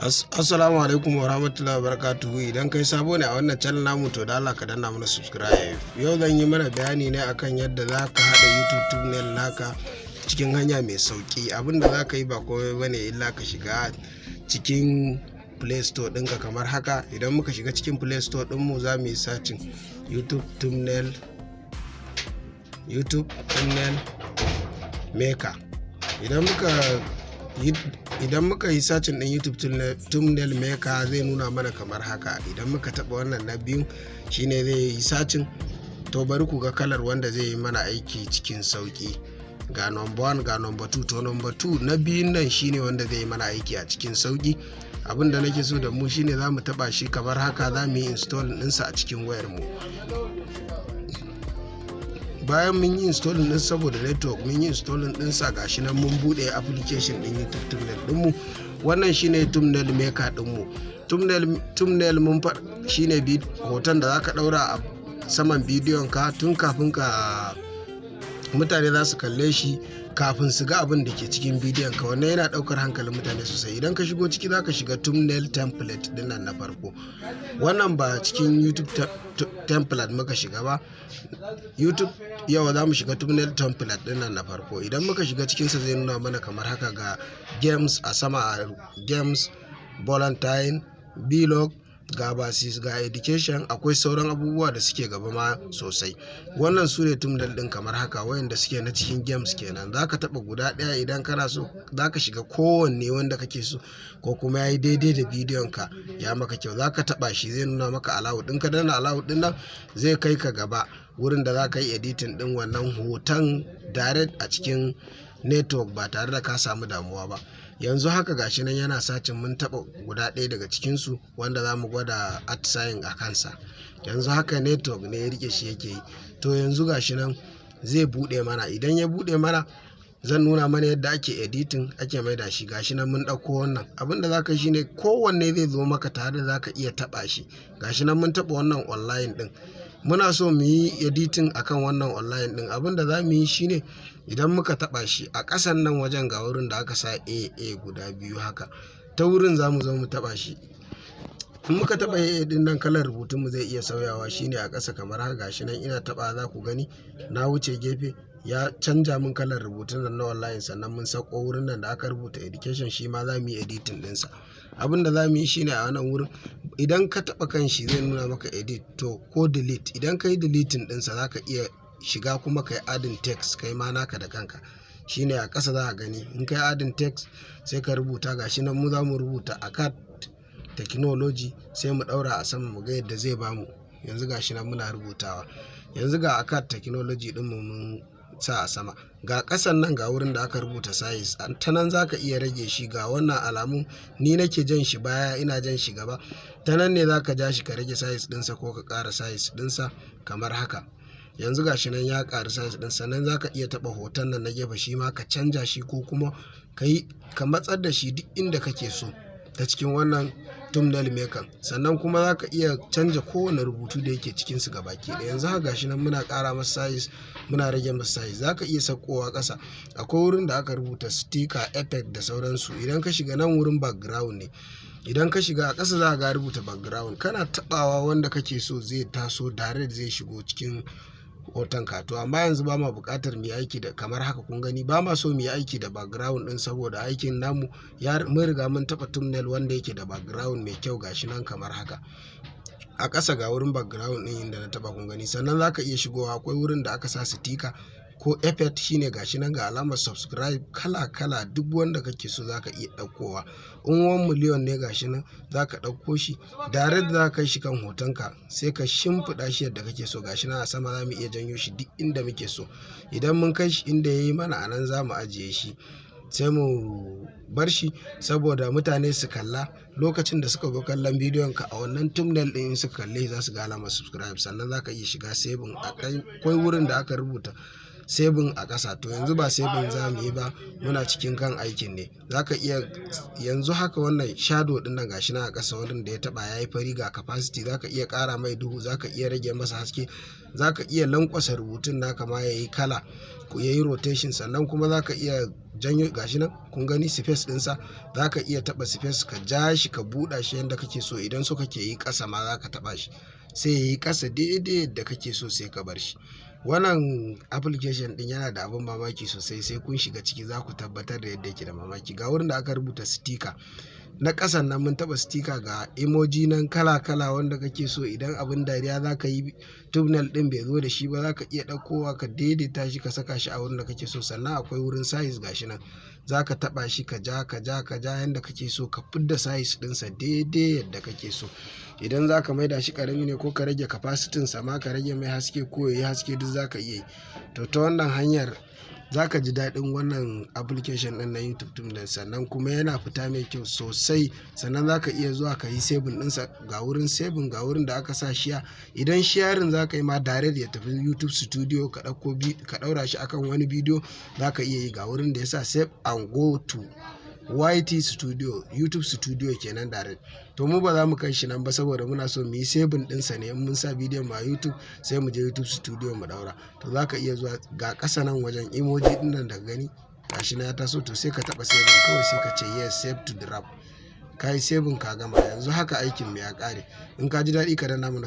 Assalamu alaikum wa rahmatullahi wa barakatuhu. Idan kai sabo ne a wannan channel namu, to da Allah ka danna mana subscribe. Yau zan yi mana bayani ne akan yadda za ka haɗa YouTube thumbnail naka cikin hanya mai sauƙi. Abinda za ka yi ba komai bane illa ka shiga cikin Play Store ɗinka kamar haka. Idan muka shiga cikin Play Store ɗinmu, za mu yi searching YouTube thumbnail, YouTube thumbnail maker. Idan muka yi searching din YouTube thumbnail maker, zai nuna mana kamar haka. Idan muka taba wannan na biyu, shine zai yi searching. To, bari ku ga kalar wanda zai yi mana aiki cikin sauki. Ga number 1, ga number 2. To, number 2 na biyun nan shine wanda zai yi mana aiki a cikin sauki. Abin da nake so da mu shine za mu taba shi kamar haka, za mu yi install ɗinsa a cikin wayar mu. Bayan mun yi installing din, saboda network, mun yi installing dinsa, gashi nan mun bude application din YouTube thumbnail dinmu. Wannan shine thumbnail maker dinmu. Thumbnail mun fa shine hoton da zaka daura a saman bidiyon ka tun kafin ka mutane za su kalle shi, kafin su ga abin da ke cikin bidiyon ka. Wannan yana daukar hankalin mutane sosai. Idan ka shigo ciki, zaka shiga thumbnail template dinnan na farko. Wannan ba cikin YouTube template muka shiga ba, YouTube. Yawa, za mu shiga thumbnail template dinnan na farko. Idan muka shiga cikinsa, zai nuna mana kamar haka. Ga games a sama, games, valentine, vlog, ga basis, ga education, akwai sauran abubuwa da suke gaba ma sosai. Wannan su ne thumbnail din kamar haka. Wayanda suke na cikin games kenan. Za ka taba guda ɗaya idan kana so. Za ka shiga kowanne wanda kake so, ko kuma ya yi daidai da bidiyon ka, ya maka kyau, za ka taba shi, zai nuna maka allow ɗin. Ka danna allow ɗin nan, zai kai ka gaba wurin da za ka yi editing ɗin wannan hoton direct a cikin network ba tare da ka samu damuwa ba. Yanzu haka gashi nan yana searching. Mun taɓa guda ɗaya daga cikinsu wanda za mu gwada atisayin a kansa. Yanzu haka network ne ya rike shi yake yi. To, yanzu gashi nan zai buɗe mana. Idan ya buɗe mana, zan nuna mana yadda ake editing, ake maida shi. Gashi nan mun ɗauko wannan. Abin da zaka yi shine, kowanne zai zo maka tare da zaka iya taɓa shi. Gashi nan mun taɓa wannan online ɗin. Muna so mu yi editing akan wannan online ɗin. Abin da za mu yi shine, idan muka taɓa shi, a ƙasan nan wajen ga wurin da aka sa AA guda biyu haka. Ta wurin za mu zo mu taɓa shi. In muka taɓa AA ɗin nan, kalar rubutun mu zai iya sauyawa. Shine a ƙasa kamar haka. Gashi nan ina taɓa, za ku gani na wuce gefe, ya canja min kalar rubutun nan na online. Sannan mun sako wurin nan da aka rubuta education, shi ma za mu yi editing ɗinsa. Abin da za mu yi shine, a wannan wurin, idan ka taɓa kan shi, zai nuna maka edit to ko delete. Idan ka yi deleting ɗinsa, za ka iya shiga kuma ka yi adding text kai ma naka da kanka. Shine a ƙasa za a gani. In ka yi adding text, sai ka rubuta. Gashi nan mu za mu rubuta Akat Technology, sai mu ɗaura a sama mu ga yadda zai bamu. Yanzu gashi nan muna rubutawa. Yanzu ga Akat Technology ɗin mu mun sa a sama. Ga ƙasan nan, ga wurin da aka rubuta size, ta nan za ka iya rage shi. Ga wannan alamun, ni nake jan shi baya, ina jan shi gaba. Ta nan ne za ka ja shi ka rage size ɗinsa ko ka ƙara size ɗinsa kamar haka. Yanzu ga shi nan ya ƙari size ɗin. Sannan za ka iya taɓa hoton nan na gefe, shi ma ka canja shi, ko kuma ka yi ka matsar da shi duk inda kake so ta cikin wannan thumbnail maker. Sannan kuma za ka iya canja kowane rubutu da yake cikin su gabaki ɗaya. Yanzu haka gashi nan muna ƙara masa size, muna rage masa size. Za ka iya saukowa ƙasa, akwai wurin da aka rubuta sticker, effect da sauransu. Idan ka shiga nan, wurin background ne. Idan ka shiga a ƙasa, za ka ga rubuta background. Kana taɓawa, wanda kake so zai taso direct, zai shigo cikin hoton ka. To, amma yanzu ba ma buƙatar mu yi aiki da kamar haka. Kun gani, ba ma so mu yi aiki da background din, saboda aikin namu ya mun riga mun taɓa thumbnail wanda yake da background mai kyau. Gashi nan kamar haka. A ƙasa ga wurin background din inda na taɓa, kun gani. Sannan zaka iya shigowa, akwai wurin da aka sa sticker ko effect. Shine gashi nan, ga alamar subscribe kala kala. Duk wanda kake so zaka iya ɗaukowa. In 1 million ne, gashi nan zaka ɗauko shi direct, za ka kai shi kan hotonka, sai ka shimfiɗa shi yadda kake so. Gashi nan a sama, za mu iya janyo shi duk inda muke so. Idan mun kai shi inda ya yi mana, a nan za mu ajiye shi, sai mu bar shi saboda mutane su kalla. Lokacin da suka zo kallon bidiyon ka, a wannan thumbnail din in suka kalle, za su ga alamar subscribe. Sannan za ka iya shiga saving. Akwai wurin da aka rubuta Saving a ƙasa. To, yanzu ba saving za mu yi ba, muna cikin kan aikin ne. Za ka iya yanzu haka wannan shadow ɗin nan, gashi nan a ƙasa, wurin da ya taɓa ya yi fari. Ga opacity, za ka iya ƙara mai duhu, za ka iya rage masa haske, za ka iya lankwasa rubutun naka ma ya yi kala, ya yi rotation. Sannan kuma za ka iya janyo, gashi nan kun gani, space ɗinsa. Za ka iya taɓa space, ka ja shi, ka buɗa shi yadda kake so. Idan so kake yi ƙasa ma, za ka taɓa shi sai ya yi ƙasa daidai yadda kake so, sai ka bar shi. Wannan application ɗin yana da abin mamaki sosai. Sai kun shiga ciki za ku tabbatar da yadda yake da mamaki. Ga wurin da aka rubuta sticker na ƙasan nan, mun taɓa sticker, ga emoji nan kala kala wanda kake so. Idan abin dariya za ka yi, thumbnail ɗin bai zo da shi ba, za ka iya ɗaukowa ka daidaita shi, ka saka shi a wurin da kake so. Sannan akwai wurin size, gashi nan, za ka taɓa shi, ka ja, ka ja, ka ja yanda kake so, ka fidda size ɗinsa daidai yadda kake so. Idan za ka maida shi ƙarami ne, ko ka rage opacity sa ma, ka rage mai haske ko ya yi haske, duk za ka iya yi. To, ta wannan hanyar za ka ji daɗin wannan application ɗin na YouTube thumbnail. Sannan kuma yana fita mai kyau sosai. Sannan za ka iya zuwa ka yi saving ɗinsa. Ga wurin saving, ga wurin da aka sa share. Idan sharing za ka yi ma direct ya tafi YouTube Studio, ka ɗauko ka ɗaura shi akan wani bidiyo, za ka iya yi. Ga wurin da ya sa "Save and go to YT Studio", YouTube Studio kenan direct. To, mu ba za mu kai shi nan ba saboda muna so mu yi saving ɗinsa ne. In mun sa bidiyon mu a YouTube, sai mu je YouTube Studio mu ɗaura. To, za ka iya zuwa ga ƙasa nan wajen emoji ɗin nan da gani, gashi na ya taso. To, sai ka taɓa saving kawai, sai ka ce "Yes, save to draft". Ka yi saving, ka gama. Yanzu haka aikin mu ya ƙare. In ka ji daɗi, ka danna mana